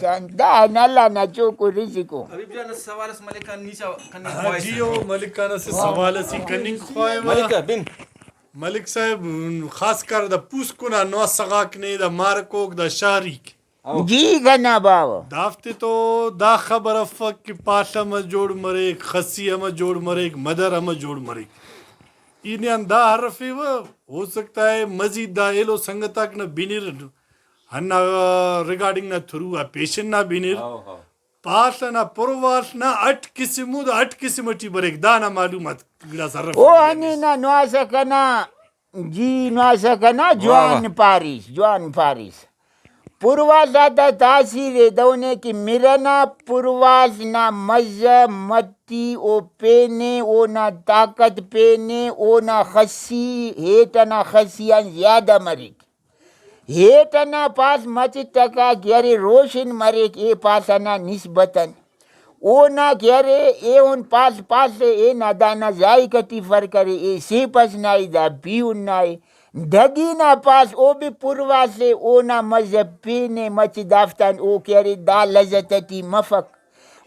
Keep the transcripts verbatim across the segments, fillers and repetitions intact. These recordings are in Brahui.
دا اللہ نا چوکو رزق ء۔ حبیب جان، اسہ سوال اس ملک آن نی چا کننگ ہاں خواہسہ۔ جی، او ملک آن اسہ سوال اس ای کننگ خواہوہ۔ ملک آ بن۔ ملک صاحب، خاص کر دا پوسکن آ نواسہ غاک نے، دا مارکوک، دا شاریک۔ او۔ جی کنا باوہ۔ دافتے تو دا خبر افک کہ پاڷ ہم جوڑ مریک، خسی ہم جوڑ مریک، مدر ہم جوڑ مریک۔ ای نیان دا ہرفیوہ، ہو سکتا ہے مزید دا ایلو سنگت آک نا بنر ہندا ریکارڈنگ نا تھرو آ پیشن نا بنر۔ ہاؤ، ہاؤ۔ پاڷ ئنا پرواڷ نا اٹ قسم ءُ، دا اٹ قسم ٹی بریک، دانا معلومات گڑاس ہرفنگ او۔ ہنی نا نواسہ کنا، جی نواسہ کنا واہ، واہ۔ جوان پاریس، جوان پاریس۔ پرواڷ آتا تاثیر ءِ دہنے کہ مرنا پرواڷ نا مزہ مٹی او پینے، اونا طاقت پینے، اونا خسی، ہیٹ ئنا خسی آن زیادہ مریک۔ ہیٹ ئنا پاڷ مچ ٹکا کہ ارے روشن مریک اے پاڷ ئنا نسبتاً۔ اونا کہ ارے ایہن پاڷ پاڷ ءِ، اے نا دانا ذائقہ ٹی فرق ارے، اے سیپس نا ءِ، دا پیہن نا ءِ۔ ڈگی نا پاڷ او بھی پرواڷ ءِ، اونا مزہ پینے مچ دافتان او کہ ارے دا لذت ٹی مفک۔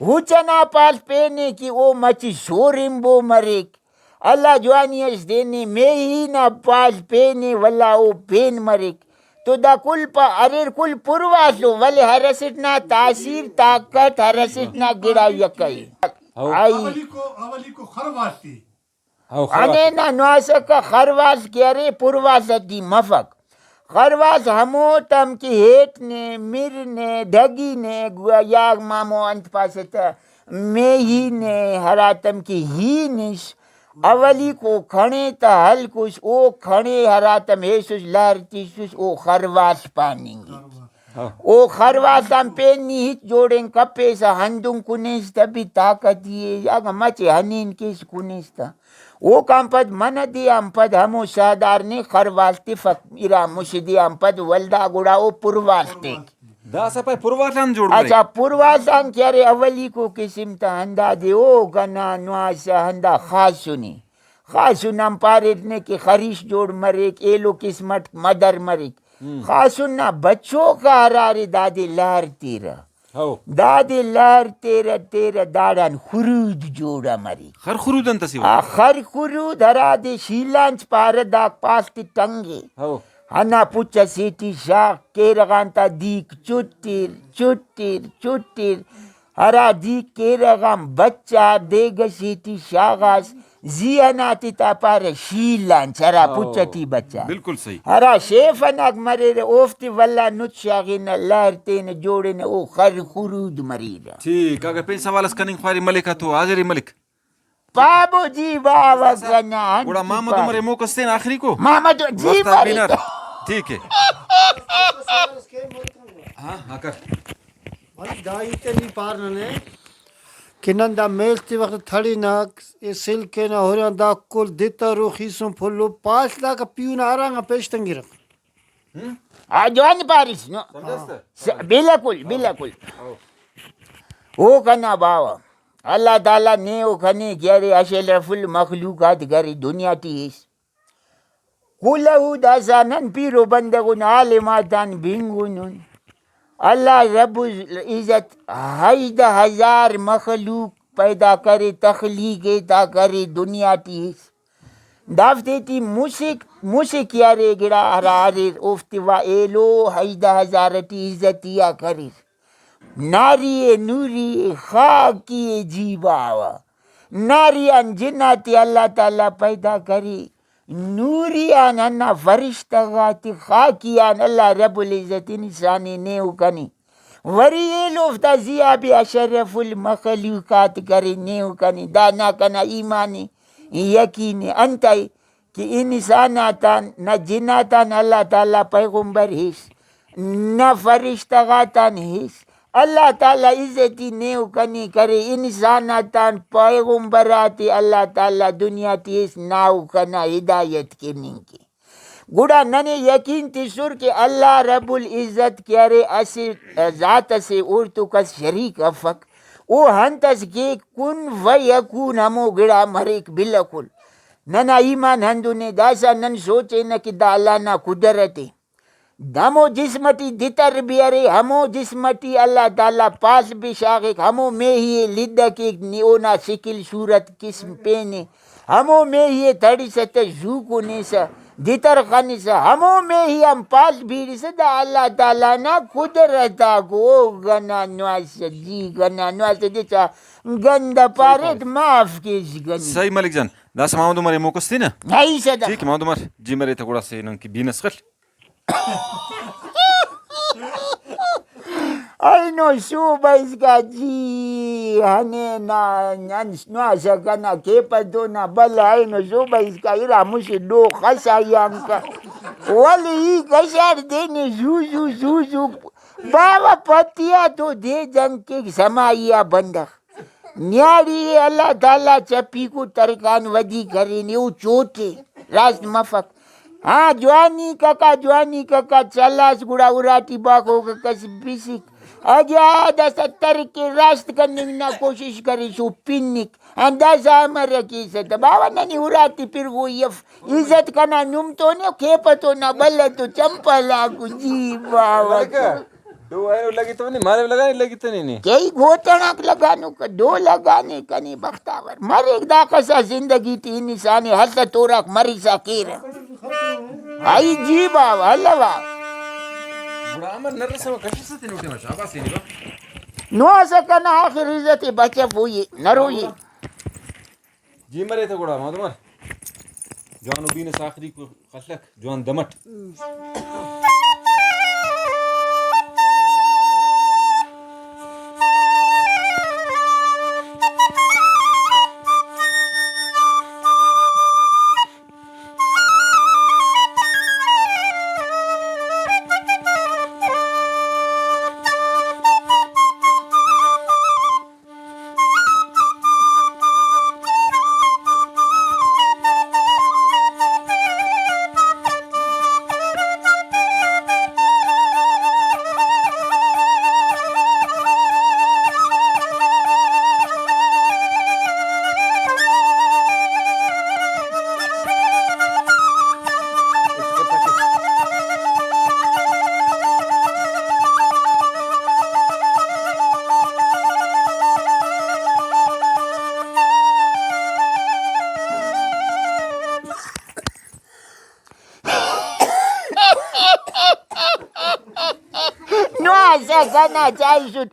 ہچ ئنا پاڷ پینے کہ او مچ سورمبو مریک۔ اللہ جوانی اس دینے، میہی نا پاڷ پینے ولدا او پین مریک۔ تو دا کل پا اریر، کل پرواث ءُ، ولے ہر اسٹ نا تاثیر، طاقت، ہر اسٹ نا گڑا یکہ ءِ۔ او۔ آئی۔ اولیکو، اولیکو خرواث ءِ۔ او خرواث۔ ہنینا نواسکہ خرواث کہ ارے پرواث ٹی مفک۔ خرواث ہموتم کہ ہیٹ نے، مر نے، ڈگی نے، گو-، یا مامو انت پاسہ تہ، میہی نے، ہراتم کہ ہینس، اولیکو کھڑے تہ ہلکس، او کھڑے ہراتم ہیسس لہر تسس، او خرواث پاننگ ءِ۔ ہاں۔ او خرواث آن پین نی ہچ جوڑنگ کپیسہ، ہندن کنیس تہ بھی طاقت ءِ، اگہ مچے ہنین کیس کنیس تہ۔ اوکان پد منہ دے آن پد ہمو شاہدار نے خرواث تفک، ارا مش دے آن پد ولدا گڑا او پرواث تیک۔ داسہ پائے پرواث آن جوڑ مریک۔ اچھا، پرواث آن کہ ارے اولیکو قسم تا ہندادے او کنا نواسہ ہندا خاسن ءِ۔ خاسن آن پاریٹ نے کہ خریش جوڑ مریک، ایلو قسم اٹ مدر مریک۔ ہم۔ خاسن نا بچوک آ ہرارے دادے لہر تیرہ۔ ہو۔ دادے لہر تیرہ تیرہ داڑان خرود جوڑ مریک۔ خر خرود انت اسے آ وار؟ خر خرود ہرادے شیلانچ پارہ، داک پاڷ تے ٹنگے۔ ہو۔ ہندا پچ اسے ٹی شاغ، کیرغ آن تا دیک چٹر، چٹر، چٹر۔ ہرا دیک کیرغ آن بچار، دیگ اسے ٹی شاغاس، زی ئنا تتا پارہ شیلانچ، ہرا ہو۔ پچ ٹی بچار۔ بالکل صحیح۔ ہرا شیف ئناک مریرہ، اوفتے ولدا نت شاغنہ، لہر تینہ، جوڑنہ، او خر خرود مریرہ۔ ٹھیک، اگہ پین سوال اس کننگ خوارے ملک آ تو حاضر ءِ ملک۔ بابو جی باوہ کنا انت گڑا محمد عمر ءِ موکس تین آخری کو۔ محمد جی وخت آ بارے۔ بینر۔ ٹھیک ہے۔ ہاں، ہاں کر۔ بھائی دا ہیت ءِ نی پار ننے کہ نن دا میل تے وخت تھڑیناک، اے سل کینہ، ہُرن دا کل دتر و خیسن پھلو پاڷ داکا پیہن آرانگ آن پیش تنگرہ۔ ہم؟ ہاں، جوان پاریس نو۔ سمجھاس تہ؟ س-، بالکل، بالکل۔ ہاں۔ او کنا باوہ، اللہ تعالیٰ نے او کنے کہ ارے اشرف المخلوقات کرے دنیا ٹی ایس۔ کلہو داسہ نن پیرو بندغن عالم آتان بنگنن۔ اللہ رب العزت ہژدہ ہزار مخلوق پیدا کرے، تخلیق ایتا کرے دنیا ٹی ایس۔ دافتے ٹی مسہ، مسہ کہ ارے گڑا ہرا اریر، اوفتے وا ایلو ہژدہ ہزار ٹی عزتی آ کریر۔ ناری ءِ، نوری ءِ، خاکی ءِ، جی باوہ۔ ناری آن جن آتے اللہ تعالیٰ پیدا کرے، نوری آن ہندا فرشتہ غاتے، خاکی آن اللہ رب العزت انسان ءِ نیو کنے۔ وری ایلوفتا زی آ بھی اشرف المخلوقات کرے نیو کنے۔ دانا کنا ایمان ءِ، یقین ءِ۔ انتئے کہ انسان آتان، نہ جن آتان اللہ تعالیٰ پیغمبر ہیس، نہ فرشتہ غاتان ہیس۔ اللہ تعالیٰ عزتی نیو کنے کرے، انسان آتان پیغمبر آتے اللہ تعالیٰ دنیا ٹی ہیس ناؤ کنا ہدایت کننگ کے۔ گڑا ننے یقین تسر کہ اللہ رب العزت کہ ارے اسہ ذات اسے اوڑتو کس شریک افک، او ہنت اس کیک، کن فیکون ہمو گڑا مریک بالکل۔ ننا ایمان ہندن ءِ، داسہ نن سوچینہ کہ دا اللہ نا قدرت ءِ۔ ہمو جسم ٹی دتر بھی ارے، ہمو جسم ٹی اللہ تعالیٰ پاڷ بھی شاغک، ہمو میہی ءِ لدہ کیک، نی اونا شکل صورت قسم پینے، ہمو میہی ءِ تڑسہ تہ زوکو نیسہ دتر خنسہ، ہمو میہی آن پاڷ بیڑسہ، دا اللہ تعالیٰ نا قدرت آکو، او گنا نواسہ جی، گنا نواسہ دچا گندہ پاریٹ، معاف کیس گنی۔ صحیح ملک جان، داسہ محمد عمر ءِ موکس تینا۔ ہائی صدف۔ ٹھیک، محمد عمر جی مرے تہ گڑا سے نن کہ بینس خل۔ اینو صوبہ اسکا جی ہنے نا، نن نواسہ کنا کیپہ تو نا بل، اینو صوبہ اسکا ارا مسہ ڈو خسا یانکا۔ ولے ای کشار دینے زو زو زو زو۔ باوہ پتیا تو دے جنگ کیک سمائی آ بندغ۔ نیاڑی ءِ اللہ تعالیٰ چپیکو ترکان ودی کرینے، او چوٹے راست مفک۔ ہاں، جوانی ککا، جوانی ککا چلاس گڑا اراٹی باکو کس بسک۔ اگہ داسہ ترک ءِ راست کننگ نا کوشش کریس، او پنک۔ ہاں، داسہ امر کیسہ تہ باوہ ننے اراٹی پرغوئی اف۔ عزت کنا نم تو نے، کیپہ تو نا بلہ تو چمپل آکو جی باوہ۔ ملکہ، ڈو اینو لگتو نے، مالو لگانے لگتنے نے۔ کئی گھوٹناک لگانو، ڈو لگانے کنے بختاور۔ مریک داخسا زندگی ٹی انسان ہلہ توراک مرسا کیرہ۔ ہائی جی باوہ، ہلہ وا۔ گڑا امر نرسہ کشسہ تینو ٹائم شاباس اینے با۔ نواسہ کنا آخر عزت بچفوئی، نروئی۔ جی مرے تہ گڑا محمد عمر۔ جوانو بینس آخری کو خلک، جوان دمٹ۔ نواسہ کنا چائسٹ۔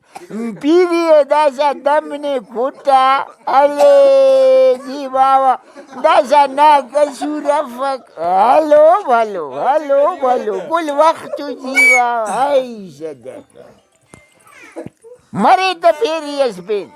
پیری ءِ داسہ دم نے کھٹا۔ الے جی باوہ، داسہ نا قصور افک۔ ہلو بھلو، ہلو بھلو، کل وخت جی باوہ، ہائی صدف۔ مرے تہ پیری اس پین۔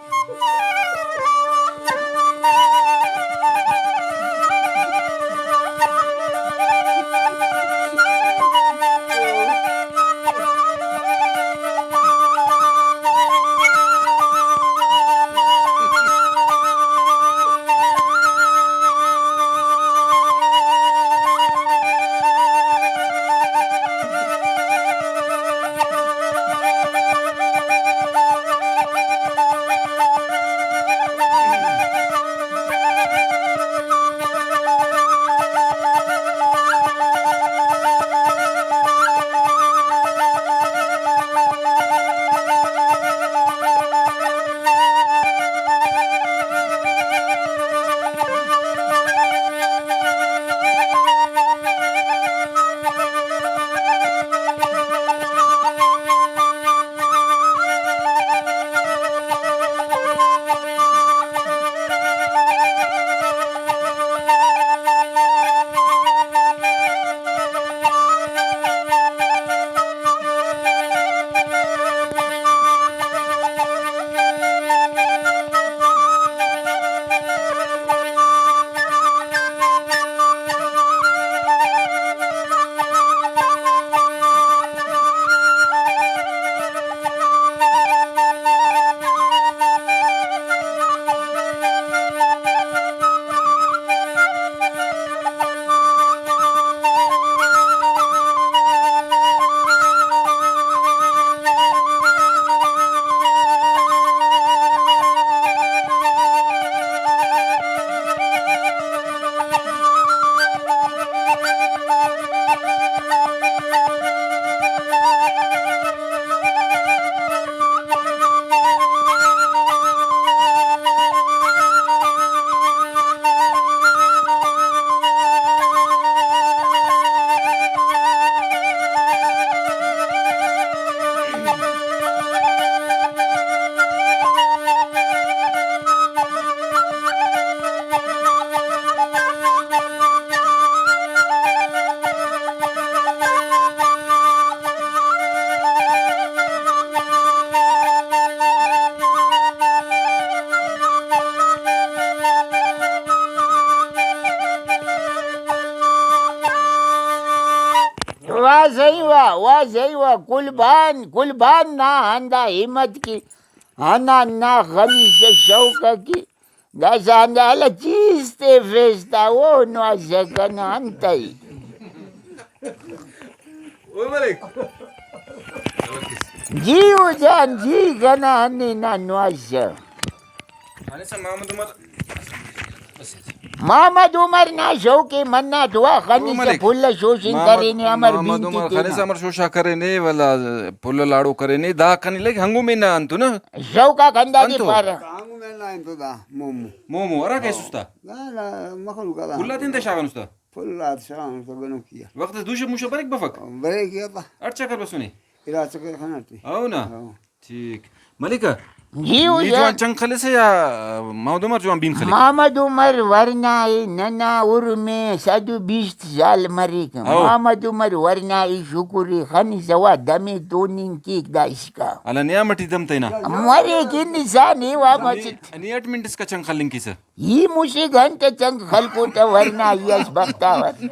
سہی وا، وا سہی وا، قربان، قربان نا ہندا ہمت کی، ہندا نا خنی سے شوق کی، داسہ ہندا ہلا چیز تیفیس تا، او نوازہ کنا انتئی۔ جی او جان، جی کنا ہنی نا نوازہ۔ محمد عمر نا شوق ءِ منہ تو آ، خنی او سے ملک۔ پھل شوشنگ محمد، کرینے، امر محمد بینتے عمر تینا۔ خنی سے امر شوشا کرینے، ولا پھل لاڑو کرینے، دا کنے لگے ہنگو مینا انتو نا؟ شوق آ کندا دے انتو؟ پارہ۔ ہنگو مینا انتو دا، مومو۔ مومو، ہرا کیسس تا؟ نا، نا، مخلوق آ دا۔ پھل آتے انتئے شاغانس تا؟ پھل آتے شاغانس تا گنوکی آ۔ وخت اس دوشہ موشہ بریک بفک؟ بریک یا تا۔ اٹ چکر بسنے؟ ارا چکر خناٹی۔ او نا؟ او۔ ٹھیک۔ ملکہ، جی او نی یا۔ جوان چنگ خلسہ یا محمد عمر جوان بین خلیک؟ محمد عمر ورنا ءِ، ننا عمر میں صد و بیست سال مریک۔ ہو۔ محمد عمر ورنا ءِ، شکر ءِ، خنسہ وا دمے توننگ کیک دا اسکا۔ اللہ نیام اٹی دم تینا۔ مریک انسان ءِ وا نی، مچٹ۔ نی اٹ منٹ اسکا چنگ خلنگ کیسہ۔ ای مسہ گھنٹہ چنگ خلکو تہ ورنا ای اس بختاور۔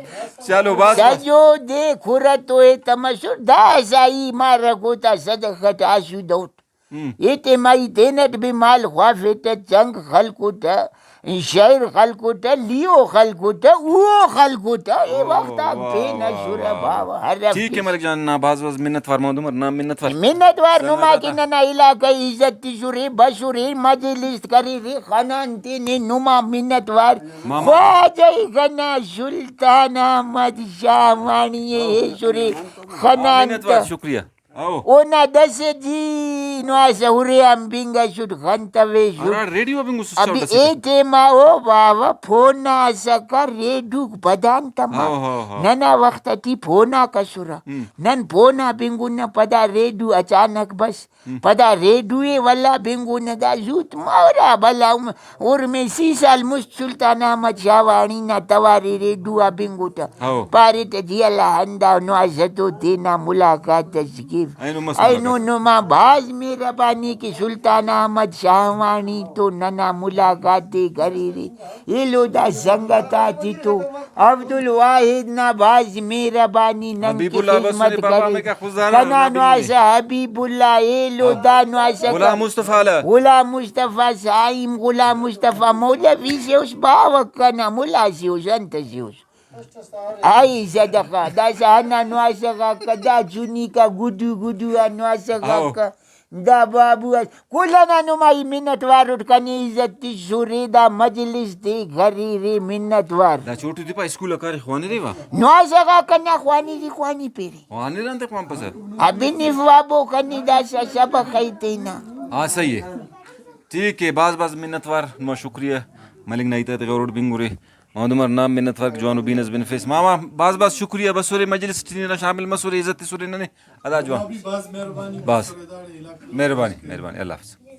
چلو، بس، بس۔ سجو دے کھرہ تو اے تمسر، داسہ ای مارکو تا صدخہ ٹی آسودہ اٹ۔ ہم۔ اے ٹائما ای تینٹ بھی مال خوافیٹہ، چنگ خلکو تہ، شئیر خلکو تہ، لیہو خلکو تہ، اوہو خلکو تہ، اے واہ، وخت آک واہ، پین واہ، اسرہ واہ، باوہ، واہ۔ ہر ٹھیک ہے ہفتے۔ ملک جان، نا بھاز بھاز منت وار محمد عمر، نا منت وار۔ منت وار سنگت نما آتا۔ کہ ننا علاقہ عزت تسرے، بسرے، مجلس کریرے، خنان تینے نما منت وار۔ ماما۔ خواجہ ءِ کنا سلطان احمد شاہوانی ءِ ایسرے، ہاں، خنان منت وار، تہ۔ شکریہ۔ ہو۔ اونا دس جی نواسہ ہرے آن بنگسٹ، خنتویسٹ۔ ہرا ریڈیو آ بنگسس ابھی چوٹس اے تہ۔ ٹائما او باوہ فون آ اسکا، ریڈیوک پدان تما۔ ہو، ہو، ہو۔ ننا وخت ٹی فون آک اسرہ۔ ہم۔ نن فون آ بنگنہ، پدا ریڈیو اچانک بس۔ ہم۔ پدا ریڈیو ءِ ولا بنگنہ، دا زوت مورا بھلا عمر۔ اور میں سی سال مست سلطان احمد شاہوانی نا توارے ریڈیو آ بنگٹہ۔ ہو۔ پاریٹہ جی اللہ ہندا نوازہ تو تینا ملاقات اس کیو۔ اینو مست اینو ملاقات۔ نما بھاز مہربانی کہ سلطان احمد شاہوانی تو ننا ملاقات ءِ کریرے۔ ایلو دا سنگت آتتو عبدالواحد نا بھاز مہربانی، نن حبیب کہ اللہ بس خذمت نے بابا کرے۔ ہمے کا خضدار کنا نبی نے۔ نوازہ حبیب اللہ ایلو ہاں۔ دا نوازہ غلام کا مصطفیٰ علی۔ غلام مصطفیٰ سائیں، غلام مصطفیٰ مولوی سے اس باوہ کنا ملا سے اس انت سے اس۔ آئی صدقہ، داسہ ہندا نوازہ غاک دا چنی کا گڈو گڈو آ نوازہ ہاؤ۔ غاک۔ دا بابو اس کل انا نما ای منت وار اٹ، کنے عزت تسرے، دا مجلس تے گھریرے، منت وار۔ دا چھوٹو تے پا اسکول آ کارے خوانرے وا؟ نوازہ غاک کنا خوانیرے، خوانی پیرے۔ خوانرہ انت خوانپسہ؟ ابھی نفوابو کنے داسہ سبق ای تینا۔ ہاں، صحیح ہے۔ ٹھیک ہے، باز باز منت وار، نما شکریہ۔ ملنگ نا ہیت آتے غور اٹ بنگرے۔ محمد عمر نا منت وار کہ جوانو بین اس بنفیس۔ ماما، باز باز شکریہ، بسورے مجلس ٹی ننا شامل مسورے، عزت تسورے ننے۔ ادا جوان۔ بھاز مہربانی، بھاز۔ مہربانی، مہربانی، اللہ حافظ۔